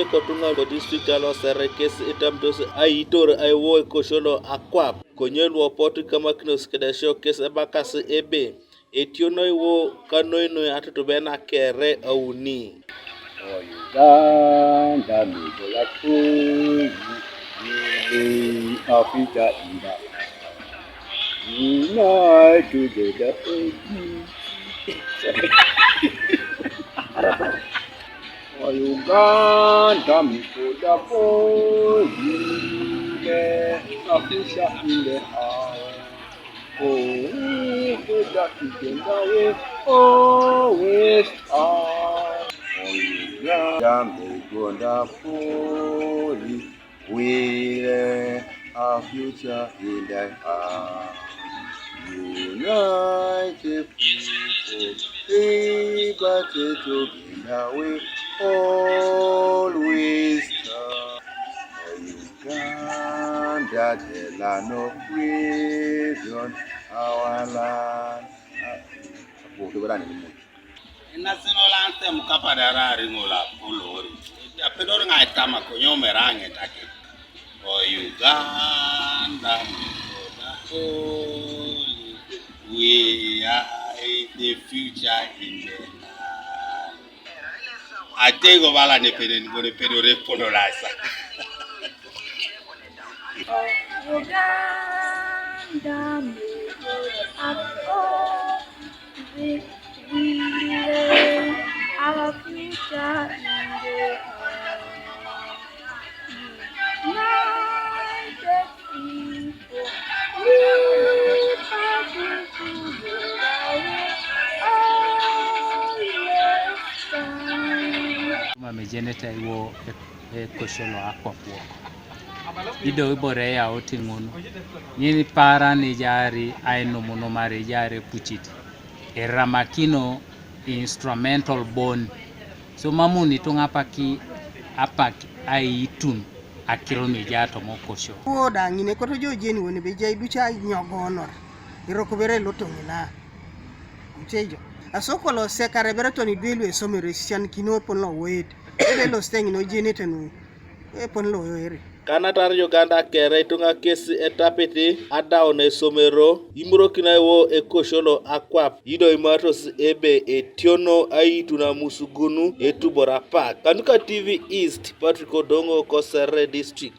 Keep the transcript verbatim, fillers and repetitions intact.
Kotuŋa lo district alo Serere kes etamitos aitor aiwo ekosio lo akwap, konye luopot kamakinos kedesio kes ebakasi ebe, etiono aiwo kanoinoi atutube nakere auni. Uganda, Africa, India. Unite together. For Uganda, Mikoda, for you, the official in the house. Oh, Uganda, Uganda, we always are. For Uganda, Uganda, for you. We lay our future in thy hand. United people, liberty together we always stand. For Uganda, the land of freedom, our land. National anthem kapadara ringo la pulori. Apedor ngai tama konyo merange take. O Uganda, holy. We are the future in the land. Atego bala ne pene ngone pedore pololasa. Uganda, we lay our future in the hands. United people, we pass it to the right. Always stand. Mame Janet aiwo e, e kosholo akwa kwok. Ido ibore ya oting'ono. Nyini para ni jari ai nomo nomare jare puchit. Eramakino instrumental bone. So mamun itung' apaki apak aitun akiro ni jato mokosho. Wo daŋ ine koto jo jeni woni be jai duca nyogonor. Irok bere lotoŋ ina. Utejo. Asokolo sekare bere toni dwelu esomero esian kino pon lo wet. Ebe lo steng no jeni tenu. Epon lo ere. Kanatar Uganda kere ituŋa kes etapiti adaun esomero, imurokino aiwo ekosio lo akwap, ido imatos ebe etiono aitun amusugunu etubor apak. Kanuka T V East, Patrick Odongo, ko Serere District.